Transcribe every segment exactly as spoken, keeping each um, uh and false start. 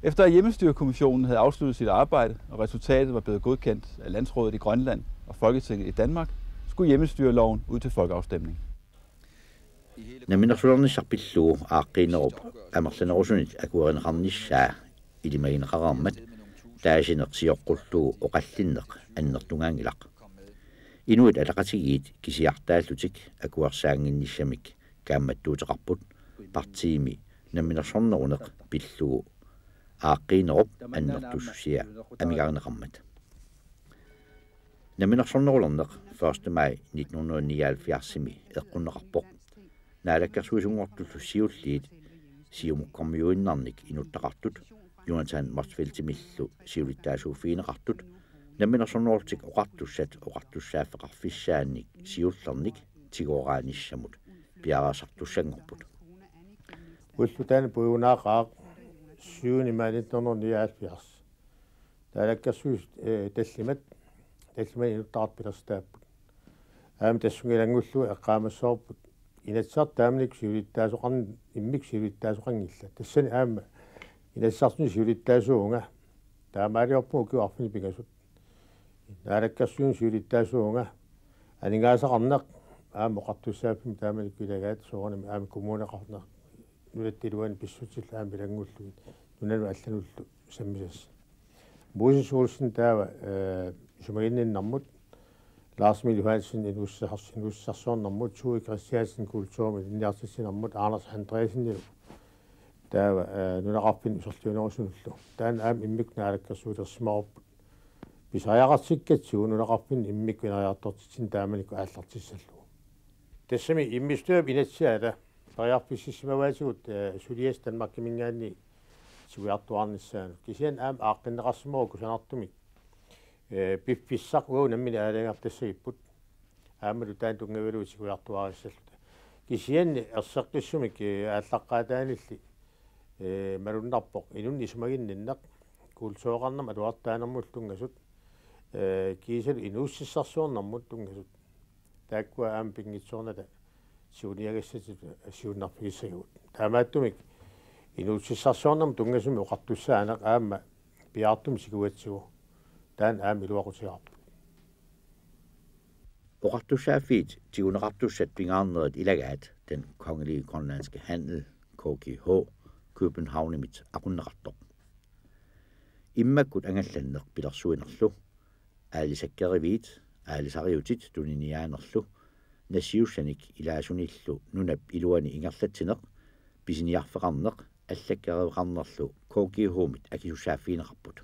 Efter at Hjemmestyrekommissionen havde afsluttet sit arbejde, og resultatet var blevet godkendt af Landsrådet i Grønland og Folketinget i Danmark, skulle hjemmestyreloven ud til folkeafstemning. Namminersulernissaa pillugu aaqqiinerup amerlanerusunit akuerineqarnissaa ilimagineqareermat taasineq sioqqullugu oqallinneq annertungaanngilaq. Inuit Ataqatigiit kisiartaallutik akuersaannginnissamik kaammattuuteqarput partiimi namminersorneruneq pillugu aaqqiinerup annertussusia amigarineqarmat. Namminersornerulerneq første maj nitten hundrede nioghalvfjerdsimi eqqunneqarpoq. Naalakkersuisunngortullu siulliit Siumukkormiuinnarnik inuttaqartut Jonathan Motzfeldtimillu siulittaasuuffigineqartut Namminersornerullutik Oqartussat oqartussaaffeqarfissaannik siullernik tigooraanissamut piareersartussanngorput. Ulloq taanna puigunaaqaaq syvende maj nitten hundrede nioghalvfjerds. Naalakkersuisut, eh, tallimat, tallimat inuttaqartut pilersitaapput. Aamma tassunga ilanngullugit eqqaamassavarput. Inatsisartut taamanikkut siulittaasoqarn-, immikkut siulittaasoqanngillat. Tassani aamma Inatsisartuni siulittaasuuvunga. Taamaaliorpunga ukiut arfineq pingasut. Naalakkersuisuni siulittaasuuvunga. Aningaasaqarneq aamma oqartussaaffimmi taamanikkut ilagaat soorunami aamma kommuneqarneq. Nunatta iluani pissutsit aamma ilanngullugit. Nunanut allanullu sammisassat. Moses Olsen taava, eh, isumaginninnermut, Lars Emil Johansen inuussisars-, inuussisarsiornermut, Tue Christiansen kulturimut ilinniartitsinermut, Anders Andreasenilu taava, eh, nunaqarfinni userliunerusunullu. Taanna aamma immikkut naalakkersuilersimavarput. Pisariaqartikkatsigu nunaqarfinni immikkut ineriartortitsineq taamanikkut aallartissallugu. Tassami immiussiap inatsisaata periarfississimavaatigut, eh, suliassat Danmarkiminngaanniit tiguartuaarnissaannut. Kisianni aamma aaqqinneqarsimavoq kusanartumik. Eh, piffissaq uagut nammineq aalajangertassagipput. Aammalu taanna tunngavigalugu tiguartuaarissalluta. Kisianni erseqqissumik, eh, aallaqqaataanilli, eh, malunnarpoq. Inunnik isumaginninneq. Kultureqarnermut atuartitaanermullu tunngasut. Eh, kiisalu inuussissarsiornermut tunngasut. Taakkua aamma pinngitsoornata siuniagassatit siunnerfigissagigut. Taamaattumik inuussutissarsiornermut tunngasumik oqartussaaneq aamma piaartumik tiguatsigu. Taanna aamma iluaqutigaarput. Oqartussaaffiit tiguneqartussat pingaarnerit ilagaat Den Kongelige Grønlandske Handel, K G H, Københavnimit aqunneqartoq. Immakkut angallanneq pilersuinerlu aalisakkeriviit, aalisariutit tuniniaanerlu, nassiussanik ilaasunillu nunap iluani ingerlatsineq, pisiniarfeqarneq allakkeriveqarnerlu K G H-mit akisussaaffigineqarput.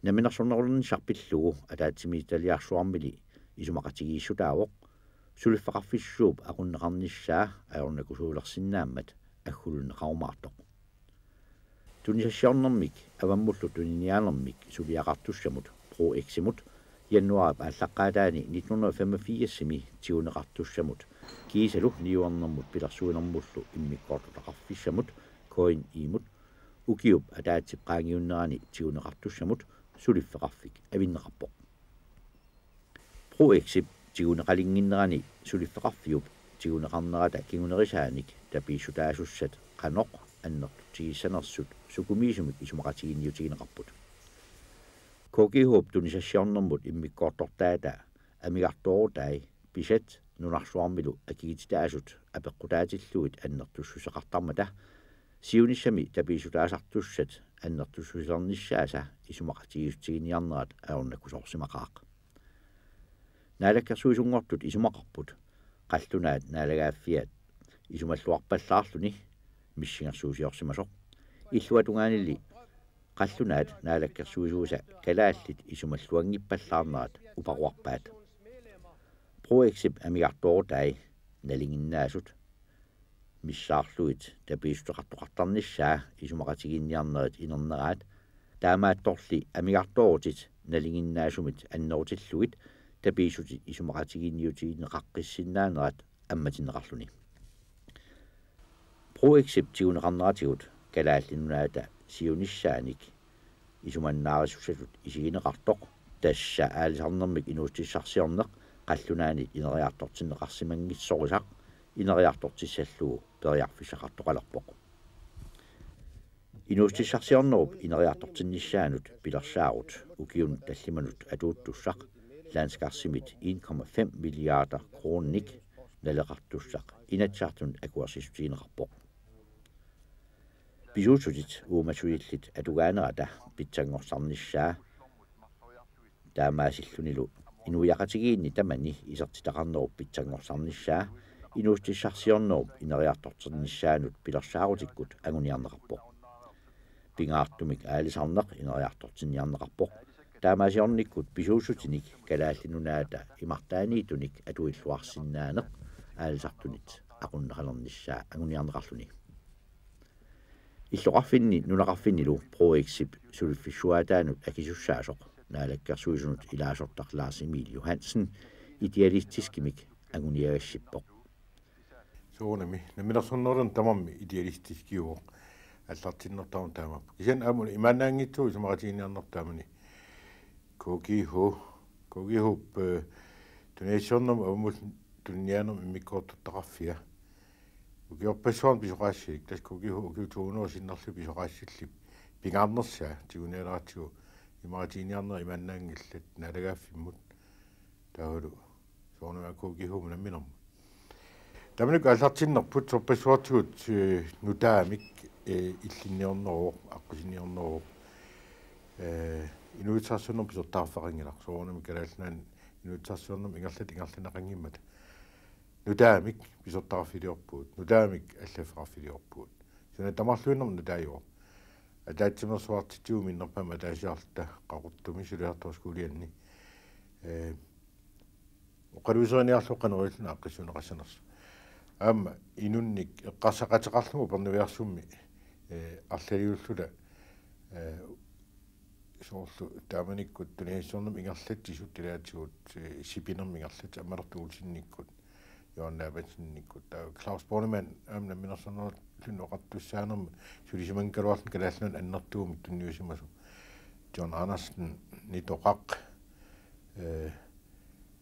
Namminersornerulernissaq pillugu ataatsimiititaliarsuarmili isumaqatigiissutaavoq, suliffeqarfissuup aqunneqarnissaa ajornakusuulersinnaammat aggulunneqarumaartoq. Tunisassiornermik avammullu tuniniaanermik suliaqartussamut, ProEx-imut, januaarip aallaqqaataani nitten hundrede femogfirsimi tiguneqartussamut kiisalu niuernermut pilersuinermullu immikkoortortaqarfissamut, K N I-mut, ukiup ataatsip qaangiunnerani tiguneqartussamut suliffeqarfik avinneqarpoq. ProEx-ip tiguneqalinnginnerani suliffeqarfiup tiguneqarnerata kingunerisaanik tapiissutaasussat qanoq annertutigissanersut sukumiisumik isumaqatiginniutigineqarput. K G H-p tunisassiornermut immikkoortortaata amigartoorutai pisat nunarsuarmilu akikitsitaasut apeqqutaatillugit annertussuseqartarmata siunissami tapiissutaasartussat annertussusilernissaasa isumaqatigiissutiginiarnerat ajornakusoorsimaqaaq. Naalakkersuisunngortut isumaqarput qallunaat naalagaaffiat isumalluarpallaarluni missingersuusiorsimasoq. Illuatungaanili qallunaat naalakkersuisuisa kalaallit isumalluanngippallaarnerat uparuarpaat. ProEx-ip amigartoorutai nalinginnaasut missaarlugit tapiissuteqartoqartarnissaa isumaqatigiinniarnerit inerneraat, taamaattorli amigartoorutit nalinginnaasumit annerutillugit tapiissutit isumaqatigiinniutigineqaqqissinnaanerat ammatinneqarluni. ProEx-ip tiguneqarneratigut Kalaallit Nunaata siunissaanik isumannaarissutissatut isigineqartoq, tassa aalisarnermik inuussutissarsiorneq qallunaanit ineriartortinneqarsimanngissorisaq, ineriartortissallugu periarfissaqartoqalerpoq. Inuussutissarsiornerup ineriartortinnissaanut pilersaarut ukiunut tallimanut atuuttussaq landskarsimit en komma fem milliarder kronenik naleqartussaq Inatsisartunut akuersissutigineqarpoq. Pisuussutit uumassusillit atugaanerata pitsanngorsarnissaa taamaasillunilu inuiaqatigiinni tamani isertitaqarnerup pitsanngorsarnissaa inuussutissarsiornerup ineriartortinnissaanut pilersaarutikkut anguniarneqarpoq. Pingaartumik aalisarneq ineriartortinniarneqarpoq. Taamaasiornikkut pisuussutinik Kalaallit Nunaata imartaaniittunik atuilluarsinnaaneq aalisartunit aqunneqalernissaa anguniarneqarluni. Illoqarfinni nunaqarfinnilu Pro-Xip suliffissuaataanut akisussaasoq naalakkersuisunut ilaasortaq Lars Emil Johansen idealistiskimik anguniagassippoq. Soorunami namminersornerulluunniit tamarmi idealistiskiuvoq, aallartinnertarneq taamaappoq. Kisianni aamma imaannaanngitsoq isumaqatigiinniarneq taamani K G H, K G H-p, eh, tunisassiornermut aamma tuniniaanermut immikkoortortaqarfia. Ukiorpassuarni pisoqaassilik, tassa K G H ukiut to hundrede sinnerlugit pisoqaassillip pingaarnersaa tigunialeratsigu imaqatigiinniarneq imaannaanngillat naalagaaffimmut. Taavalu soorunami K G H-mut namminermut. Tamanna aallartinnerput sorpassuartigut, eh, nutaamik, eh, illinniorneruvoq, aqqusinniorneruvoq. Eh, inuussutissarsiornermut pisortaqarfeqanngilaq. Soorunami Kalaallit Nunaanni inuussutissarsiornermut ingerlat-, ingerlanneqanngimmata. Nutaamik pisortaqarfiliorpugut, nutaamik allaffeqarfiliorpugut. Suna tamarluinnermut nutaajuvoq. Ataatsimeersuartitsigut minnerpaamik ataasiarluta Qaqortumi suliartorskoolianni. Eh, oqaluuseriniarlugu qanoq ililluni aaqqissuunneqassanersoq. Aamma inunnik eqqarsaqateqarlugu Upernaviarsummi, eh, arlaliulluta, eh, soorlu taamanikkut tunisassiornermut ingerlatsisut ilaatigut, eh, sipinermut ingerlatsisut Ammalertup Olsenikkut, Johan Labantsenikkut, taava Claus Bornemann aamma namminersornerulluunniit oqartussaanermut sulisimanngikkaluarluni Kalaallit Nunaanni annertuumik tunniusimasoq. John Andersen, Nitoqaq, eh,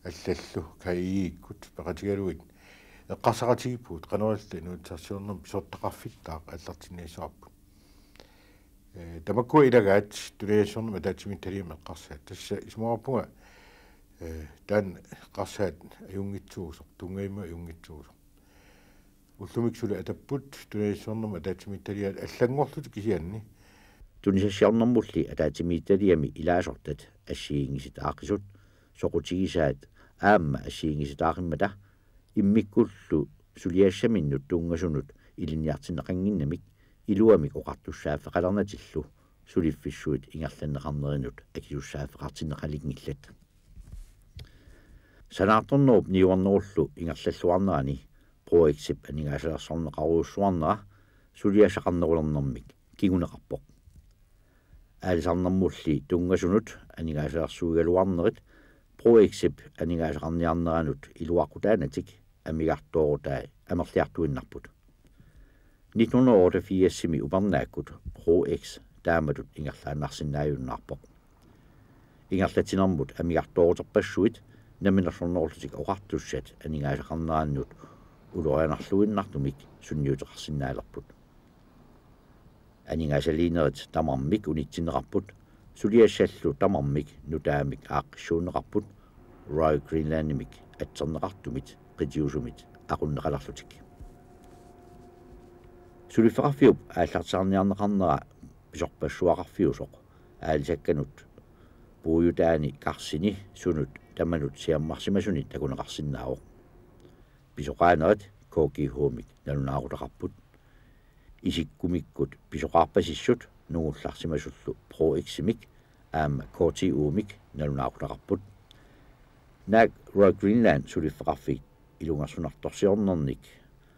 allallu K I-ikkut peqatigalugit eqqarsaqatigiippugut qanoq ililluta inuussutissarsiornermut pisortaqarfittaaq aallartinniassavarput. Eh, tamakkua ilagaat tunisassiornermut ataatsimiititaliami eqqarsaat. Tassa isumaqarpunga, eh, taanna eqqarsaat ajunngitsuusoq, tunngavimmi ajunngitsuusoq. Ullumikkut suli atapput tunisassiornermut ataatsimiititaliaat allanngorlutik kisianni. Tunisassiornermulli ataatsimiititaliami ilaasortat assigiinngisitaaqisut, soqutigisaat aamma assigiinngisitaaqimmata, immikkullu suliassaminnut tunngasunut ilinniartinneqannginnamik iluamik oqartussaaffeqalernatillu suliffissuit ingerlanneqarnerinut akisussaaffeqartinneqalinngillat. Sanaartornerup niuernerullu ingerlalluarnerani Pro-Xip aningaasalersorneqarujussuarnera suliassaqarnerulernermik kinguneqarpoq. Aalisarnermulli tunngasunut aningaasalersuigaluarnerit Pro-Xip aningaasaqarniarneranut iluaqutaanatik amigartoorutai amerliartuinnarput. Nitten hundrede og otteogfirsimi upernaakkut Pro-X taamatut ingerlaannarsinnaajunnaarpoq. Ingerlatsinermut amigartooruterpassuit Namminersornerullutik Oqartussat aningaasaqarnerannut ulorianarluinnartumik sunniuteqarsinnaalerput. Aningaasaliinerit tamarmik unitsinneqarput, suliassallu tamarmik nutaamik aaqqissuunneqarput, Royal Greenlandimik atserneqartumit qitiusumit aqunneqalerlutik. Suliffeqarfiup aallartiarniarneqarnera pisorpassuaqarfiusoq aalisakkanut puiutaani karsini sunut tamanut siammarsimasuni takuneqarsinnaavoq. Pisoqaanerit K G H-mik nalunaaqutaqarput. Isikkumikkut pisoqarpasissut nungullarsimasullu Pro X-imik aamma K T U-mik nalunaaqutaqarput. Naak Royal Greenland suliffeqarfik ilungersunartorsiornernik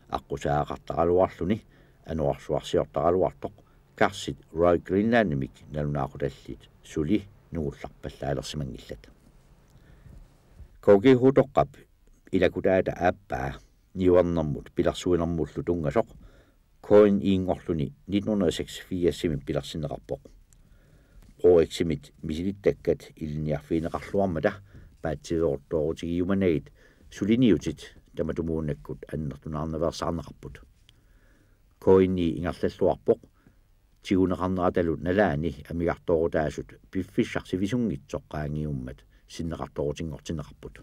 aqqusaagaqartaraluarluni anorersuarsiortaraluartoq karsit Royal Greenlandimik nalunaaqutallit suli nungullarpallaalersimanngillat. K G H-toqqap ilakutaata aappaa niuernermut pilersuinermullu tunngasoq K N I-nngorluni nitten hundrede og seksogfirsimi pilersinneqarpoq. Pro X-imit misilittakkat ilinniarfigineqarluarmata paatsiveeruttoorutigiumanagit suliniutit tamatumuunnakkut annertunaarnaveersaarneqarput. K N I ingerlalluarpoq tiguneqarneratalu nalaani amigartoorutaasut piffissaq sivisunngitsoq qaangiummat sinneqartoorutinngortinneqarput.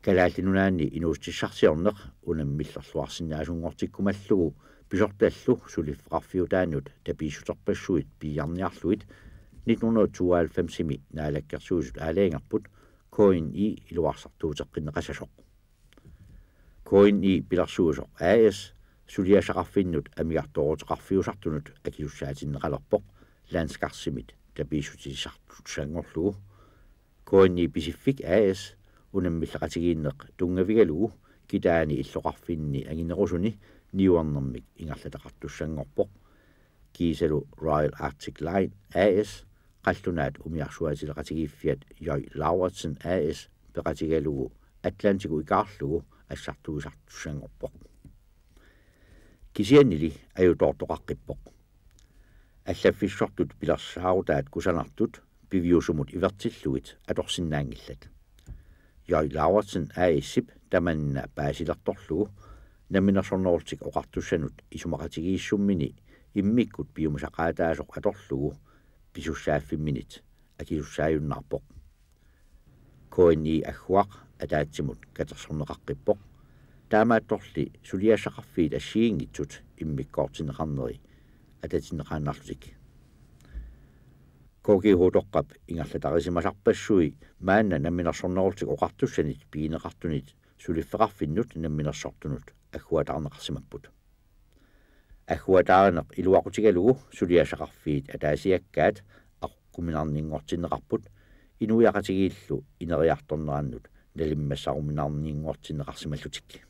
Kalaallit Nunaanni inuussutissarsiorneq unammillerluarsinnaasunngortikkumallugu pisortallu suliffeqarfiutaannut tapiissuterpassuit piiarniarlugit nitten hundrede tooghalvfemsimi Naalakkersuisut aalajangerput K N I iluarsartuuteqqinneqassasoq. K N I pilersuisoq A/S suliassaqarfinnut amigartooruteqarfiusartunut akisussaatinneqalerpoq Landskarsimit tapiissutisartussanngorlugu. K N I Pacific A/S unammilleqatigiinneq tunngavigalugu kitaani illoqarfinni anginerusuni niuernermik ingerlataqartussanngorpoq. Kiisalu Royal Arctic Line A/S qallunaat umiarsuatileqatigiiffiat J. Lauritsen A/S peqatigalugu Atlantiku ikaarlugu assartuisartussanngorpoq. Kisiannili ajutoortoqaqqippoq. Allaffissortut pilersaarutaat kusanartut piviusumut ivertillugit atorsinnaanngillat. J. Lauritsen A/S-ip tamanna paasilertorlugu Namminersornerullutik Oqartussanut isumaqatigiissummini immikkut piumasaqaataasoq atorlugu pisussaaffimminit akisussaajunnaarpoq. K N I Agguaq ataatsimut katersorneqaqqippoq. Taamaattorli suliassaqarfiit assigiinngitsut immikkoortinneqarneri atatinneqaannarlutik. K G H. Toqqap ingerlatarisimasarpassui maanna Namminersornerullutik Oqartussanit pigineqartunit suliffeqarfinnut namminersortunut agguataarneqarsimapput. Agguataarineq iluaqutigalugu suliassaqarfiit ataasiakkaat aqukkuminarninngortinneqarput inuiaqatigiillu ineriartornerannut nalimmassaruminarninngortinneqarsimallutik.